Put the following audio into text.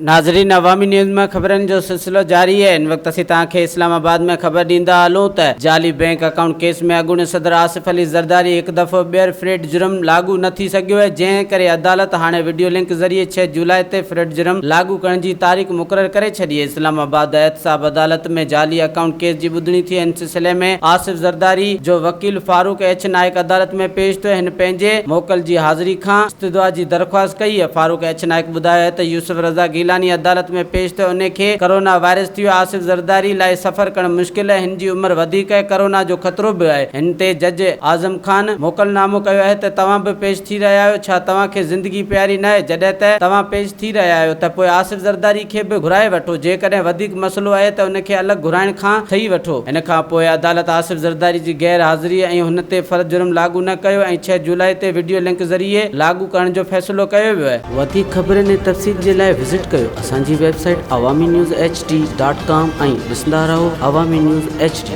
ناظرين عوامي نيوز ۾ خبرن جو سلسلو جاري آهي هن وقت اسين توهان کي اسلام آباد ۾ خبر ڏيندا هلون ته جعلي بئنڪ اڪائونٽ ڪيس ۾ اڳوڻي صدر آصف علي زرداري هڪ دفعو ٻيهر فريڊ جرم لاڳو نه ٿي سگهيو آهي جنهن ڪري عدالت هاڻي وڊيو لنڪ ذريعي ڇهه جولاء تي فريڊ جرم لاڳو ڪرڻ جي تاريخ مقرر ڪري ڇڏي آهي اسلام آباد احتساب عدالت ۾ جعلي اڪائونٽ ڪيس جي ٻڌڻي ٿي ان سلسلي ۾ آصف زرداري جو وڪيل فاروق ايڇ نائيڪ عدالت ۾ پيش ٿيو هن پنهنجي موڪل جي حاضري کان استدعا جي درخواست ڪئي فاروق ايڇ نائيڪ ٻڌايو ته يوسف رضا گيلاني عدالت ۾ پيش ٿيو انهي کي ڪرونا وائرس ٿي ويو آصف زرداري لاء سفر ڪرڻ مشڪل آهي هن جي عمر وڌيڪ آهي ڪرونا جو خطرو به آهي هن تي جج اعظم خان موڪل نامو ڪيو آهي ته توهان به پيش ٿي رهيا آهيو ڇا توهان کي زندگي پياري ناهي جڏهن ته توهان پيش ٿي رهيا آهيو ته پوء آصف زرداري کي به گهرائي وٺو جيڪڏهن وڌيڪ مسئلو آهي ته ان کي الڳ گهرائڻ کان ٿئي وٺو. ان کان پوء عدالت آصف زرداري جي غير حاضري ۽ هن تي فرد جرم لاڳو نه ڪيو ۽ ڇهه جولاء تي وڊيو لنڪ ذريعي لاڳو ڪرڻ جو فيصلو ڪيو ويو آهي. وڌيڪ خبرن ۽ تفصيل جي لاء وزٽ ڪيو اسان جي website Awami news H D dot com ۽ ڏسندا رهو عوامي نيوز ايڇ ڊي.